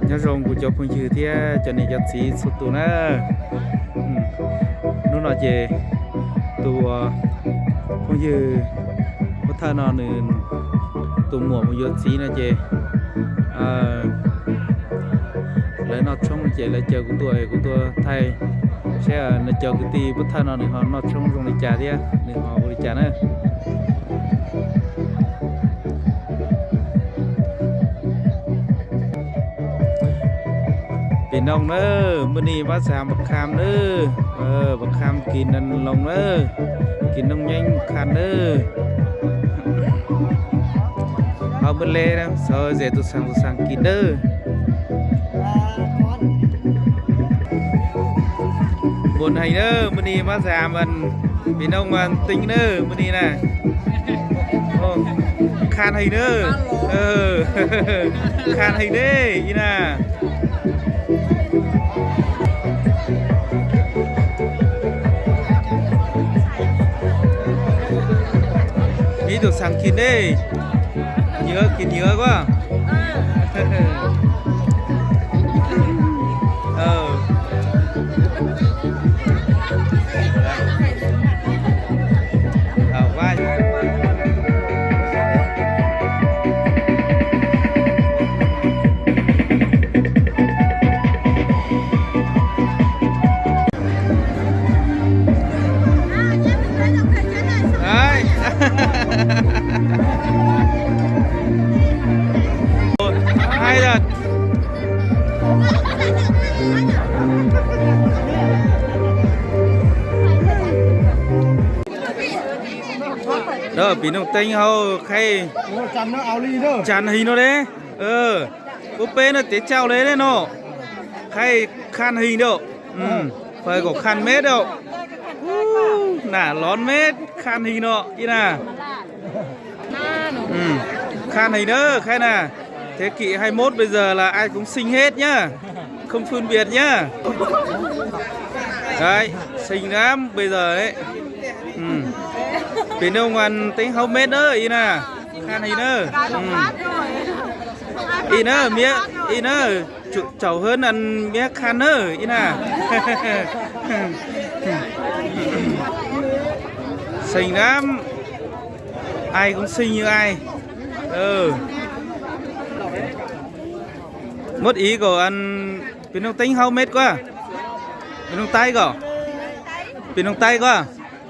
Nyob zoo kuv cov phooj ywg thiab cov niam cov txiv txhua tus na. Hnub no ces tus phooj ywg pub thawj no nws tus muam mus yuav txiv no ces lawv noj tshoob ces lawv caw kuv tuaj, kuv tuaj thaij seb nws cov kwv tij pub thawj no nws ho noj tshoob zoo li cas thiab nws ho ua li cas na. Pem no na, maj ni pab xav pab kham na, pab kham kis neeg loo na, kis nooj nyeeb kham na. Ho maj le na, xav zes tus xaas tus xaas kis na. Muaj heev na, maj ni pab xav mas, pem no mas teeb na, maj ni na. Kham heev na, kham heev ne, ib na. Ib tug xaas kis ne, nyuaj kis nyuaj kuj. Đấy. Hay thật. Đó, pem no teeb hauv khai. Kham heev no de. Ua peb no tev tsau le no. Khai kham heev dau. Phais kaum kham met dau. Nam lov met kham heev no ib na. Kham heev na khai na. Thế kỷ hai mốt bây giờ là ai cũng xinh hết nhá. Không phân biệt nhá. Đấy, xinh lắm bây giờ ấy. Pem no ngan teeb hauv met na ib na. Kham heev na. Ib na, miab, ib na. Chủ, chủ hơn ăn miab kham na ib na. Xinh lắm. Ai cũng xinh như ai. Mốt ib kom ăn pem no teeb hauv met kuaj. Pem no taib kom. Pem no taib kuaj.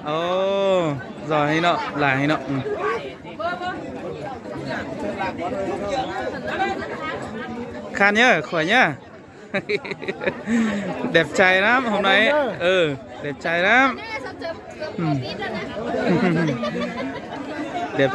Ồ, giỏi hay nọ, lạ hay nọ. Kham nhá, khỏe nhá. Đẹp trai lắm hôm nay. Ừ, đẹp trai lắm. Đẹp.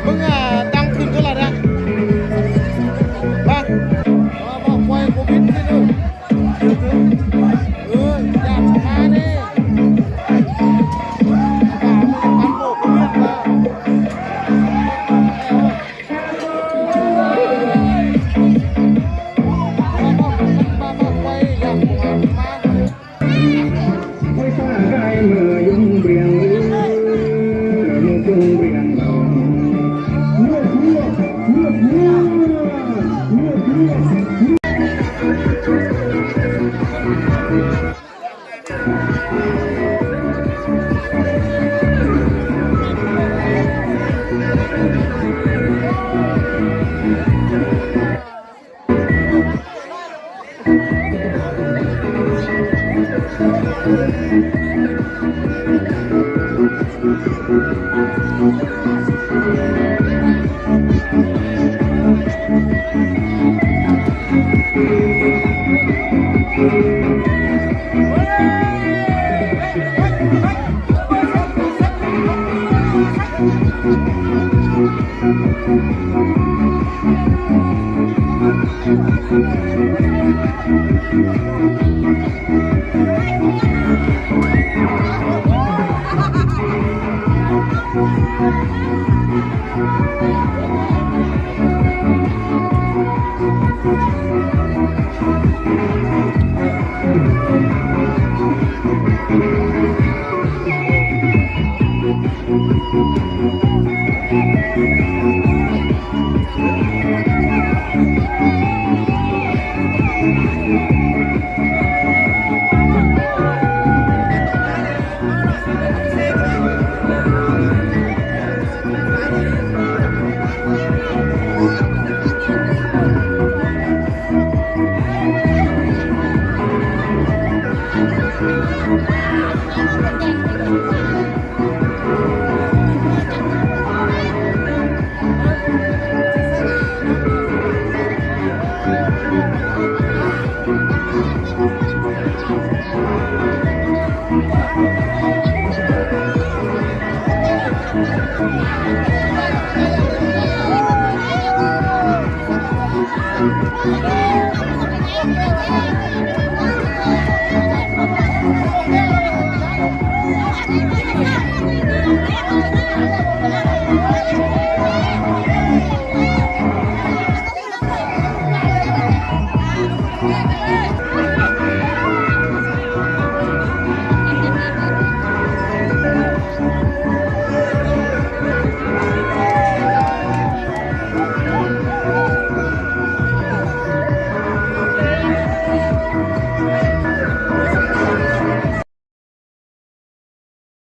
Mej, a, đăng kênh koj los da. Pab, pab quay covid thiab na. Yam tsis mag ne. Pab, pab quay yam tsis mag.